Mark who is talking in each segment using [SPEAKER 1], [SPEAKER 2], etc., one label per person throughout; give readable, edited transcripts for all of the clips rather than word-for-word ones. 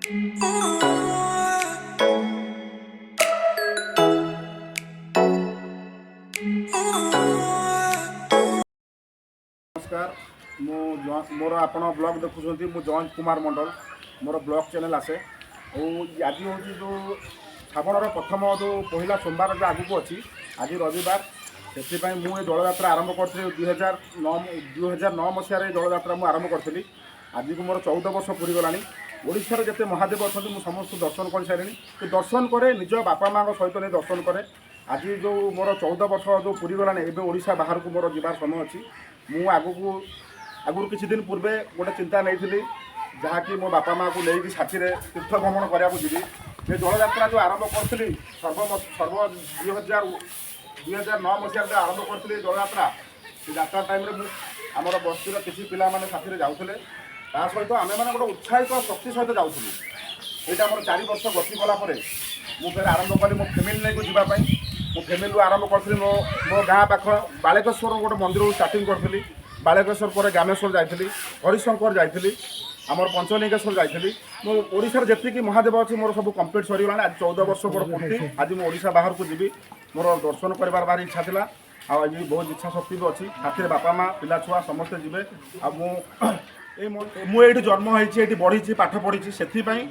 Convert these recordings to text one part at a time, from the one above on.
[SPEAKER 1] ନମସ୍କାର। ମୁଁ ମୋର ଆପଣ ବ୍ଲଗ୍ ଦେଖୁଛନ୍ତି। ମୁଁ ଜୟନ୍ତ କୁମାର ମଣ୍ଡଳ। ମୋର ବ୍ଲଗ୍ ଚ୍ୟାନେଲ୍ ଆସେ। ଆଉ ଆଜି ହେଉଛି ଯେଉଁ ଶ୍ରାବଣର ପ୍ରଥମ ଯେଉଁ ପହିଲା ସୋମବାର ଯେଉଁ ଆଗକୁ ଅଛି, ଆଜି ରବିବାର। ସେଥିପାଇଁ ମୁଁ ଏ ଜଳଯାତ୍ରା ଆରମ୍ଭ କରିଥିଲି 2009, 2009 ମସିହାରେ। ଏ ଜଳଯାତ୍ରା ମୁଁ ଆରମ୍ଭ କରିଥିଲି। ଆଜିକୁ ମୋର 14 ବର୍ଷ ପୁରିଗଲାଣି। ଓଡ଼ିଶାରେ ଯେତେ ମହାଦେବ ଅଛନ୍ତି, ମୁଁ ସମସ୍ତଙ୍କୁ ଦର୍ଶନ କରିସାରିଲିଣି। ତ ଦର୍ଶନ କରେ, ନିଜ ବାପା ମାଆଙ୍କ ସହିତ ନେଇ ଦର୍ଶନ କରେ। ଆଜି ଯେଉଁ ମୋର 14 ବର୍ଷ ଯେଉଁ ପୁରିଗଲାଣି, ଏବେ ଓଡ଼ିଶା ବାହାରକୁ ମୋର ଯିବାର ସମୟ ଅଛି। ମୁଁ ଆଗକୁ ଆଗରୁ କିଛି ଦିନ ପୂର୍ବେ ଗୋଟେ ଚିନ୍ତା ନେଇଥିଲି, ଯାହାକି ମୋ ବାପା ମାଆକୁ ନେଇକି ସାଥିରେ ତୀର୍ଥ ଭ୍ରମଣ କରିବାକୁ ଯିବି। ଏ ଜଳଯାତ୍ରା ଯେଉଁ ଆରମ୍ଭ କରିଥିଲି, ସର୍ବ ସର୍ବ 2009 ମସିହାରେ ଯେଉଁ ଆରମ୍ଭ କରିଥିଲି ଏ ଜଳଯାତ୍ରା, ସେ ଯାତ୍ରା ଟାଇମ୍ରେ ମୁଁ ଆମର ବସ୍ତିର କିଛି ପିଲାମାନେ ସାଥିରେ ଯାଉଥିଲେ। ତା ସହିତ ଆମେମାନେ ଗୋଟେ ଉତ୍ସାହିତ ଶକ୍ତି ସହିତ ଯାଉଥିଲୁ। ଏଇଟା ଆମର 4 ବର୍ଷ ଗତି କଲା ପରେ ମୁଁ ଫେର ଆରମ୍ଭ କଲି ମୋ ଫ୍ୟାମିଲି ନେଇକି ଯିବା ପାଇଁ। ମୋ ଫ୍ୟାମିଲିରୁ ଆରମ୍ଭ କରିଥିଲି, ମୋ ମୋ ଗାଁ ପାଖ ବାଳେକେଶ୍ୱର ଗୋଟେ ମନ୍ଦିରରୁ ଷ୍ଟାର୍ଟିଂ କରିଥିଲି। ବାଳେକେଶ୍ୱର ପରେ ଗ୍ରାମେଶ୍ୱର ଯାଇଥିଲି, ହରିଶଙ୍କର ଯାଇଥିଲି, ଆମର ପଞ୍ଚଲିଙ୍ଗେଶ୍ୱର ଯାଇଥିଲି। ମୁଁ ଓଡ଼ିଶାରେ ଯେତିକି ମହାଦେବ ଅଛି, ମୋର ସବୁ କମ୍ପ୍ଲିଟ୍ ସରିଗଲାଣି। ଆଜି 14 ବର୍ଷ ମୋର ପୂର୍ତ୍ତି। ଆଜି ମୁଁ ଓଡ଼ିଶା ବାହାରକୁ ଯିବି। ମୋର ଦର୍ଶନ କରିବାର ଭାରି ଇଚ୍ଛା ଥିଲା ଆଉ ଆଜି ବହୁତ ଇଚ୍ଛା ଶକ୍ତି ବି ଅଛି। ସାଥିରେ ବାପା ମା, ପିଲା ଛୁଆ ସମସ୍ତେ ଯିବେ। ଆଉ ମୁଁ ଏଇ ମୁଁ ଏଇଠି ଜନ୍ମ ହେଇଛି, ଏଇଠି ବଢ଼ିଛି, ପାଠ ପଢ଼ିଛି। ସେଥିପାଇଁ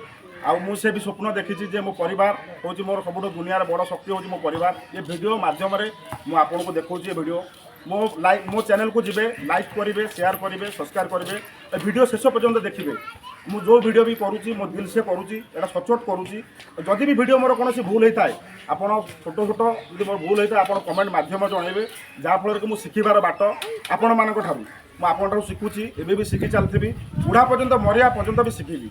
[SPEAKER 1] ଆଉ ମୁଁ ସେ ବି ସ୍ୱପ୍ନ ଦେଖିଛି ଯେ ମୋ ପରିବାର ହେଉଛି ମୋର ସବୁଠୁ ଦୁନିଆର ବଡ଼ ଶକ୍ତି ହେଉଛି ମୋ ପରିବାର। ଏ ଭିଡ଼ିଓ ମାଧ୍ୟମରେ ମୁଁ ଆପଣଙ୍କୁ ଦେଖାଉଛି। ଏ ଭିଡ଼ିଓ ମୋ ଲାଇକ୍, ମୋ ଚ୍ୟାନେଲକୁ ଯିବେ, ଲାଇକ୍ କରିବେ, ସେୟାର କରିବେ, ସବସ୍କ୍ରାଇବ୍ କରିବେ। ଏ ଭିଡ଼ିଓ ଶେଷ ପର୍ଯ୍ୟନ୍ତ ଦେଖିବେ। ମୁଁ ଯେଉଁ ଭିଡ଼ିଓ ବି କରୁଛି, ମୋ ଦିଲ ସେ କରୁଛି, ଏଇଟା ସଚୋଟ କରୁଛି। ଯଦି ବି ଭିଡ଼ିଓ ମୋର କୌଣସି ଭୁଲ ହେଇଥାଏ, ଆପଣ ଛୋଟ ଛୋଟ ଯଦି ମୋର ଭୁଲ ହେଇଥାଏ, ଆପଣ କମେଣ୍ଟ ମାଧ୍ୟମରେ ଜଣାଇବେ, ଯାହାଫଳରେ କି ମୁଁ ଶିଖିବାର ବାଟ ଆପଣମାନଙ୍କ ଠାରୁ, ମୁଁ ଆପଣଙ୍କ ଠାରୁ ଶିଖୁଛି। ଏବେ ବି ଶିଖି ଚାଲିଥିବି, ବୁଢ଼ା ପର୍ଯ୍ୟନ୍ତ, ମରିବା ପର୍ଯ୍ୟନ୍ତ ବି ଶିଖିବି।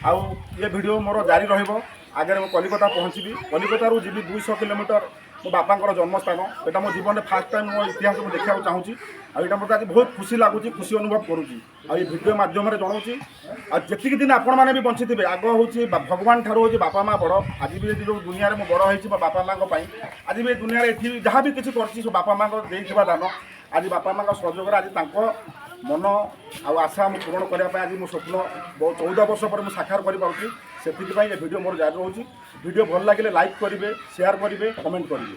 [SPEAKER 1] ଆଉ ଏ ଭିଡ଼ିଓ ମୋର ଜାରି ରହିବ। ଆଗରେ ମୁଁ କଲିକତା ପହଞ୍ଚିବି। କଲିକତାରୁ ଯିବି 200 କିଲୋମିଟର, ମୋ ବାପାଙ୍କର ଜନ୍ମସ୍ଥାନ। ଏଇଟା ମୋ ଜୀବନରେ ଫାର୍ଷ୍ଟ ଟାଇମ୍ ମୋ ଇତିହାସ ମୁଁ ଦେଖିବାକୁ ଚାହୁଁଛି। ଆଉ ଏଇଟା ମୋତେ ଆଜି ବହୁତ ଖୁସି ଲାଗୁଛି, ଖୁସି ଅନୁଭବ କରୁଛି ଆଉ ଏ ଭିଡ଼ିଓ ମାଧ୍ୟମରେ ଜଣାଉଛି। ଆଉ ଯେତିକି ଦିନ ଆପଣମାନେ ବି ବଞ୍ଚିଥିବେ, ଆଗ ହେଉଛି ଭଗବାନ ଠାରୁ ହେଉଛି ବାପା ମା ବଡ଼। ଆଜି ବି ଯଦି ଯେଉଁ ଦୁନିଆରେ ମୁଁ ବଡ଼ ହେଇଛି ମୋ ବାପା ମାଆଙ୍କ ପାଇଁ, ଆଜି ବି ଏ ଦୁନିଆରେ ଏଠି ଯାହା ବି କିଛି କରିଛି, ସବୁ ବାପା ମାଆଙ୍କ ଦେଇଥିବା ଦାନ। ଆଜି ବାପା ମାଆଙ୍କ ସହଯୋଗରେ ଆଜି ତାଙ୍କ ମନ ଆଉ ଆଶା ମୁଁ ପୂରଣ କରିବା ପାଇଁ ଆଜି ମୋ ସ୍ୱପ୍ନ ବହୁତ 14 ବର୍ଷ ପରେ ମୁଁ ସାକାର କରିପାରୁଛି। ସେଥିପାଇଁ ଏ ଭିଡ଼ିଓ ମୋର ଜାରି ରହୁଛି। ଭିଡ଼ିଓ ଭଲ ଲାଗିଲେ ଲାଇକ୍ କରିବେ, ସେୟାର କରିବେ, କମେଣ୍ଟ କରିବେ।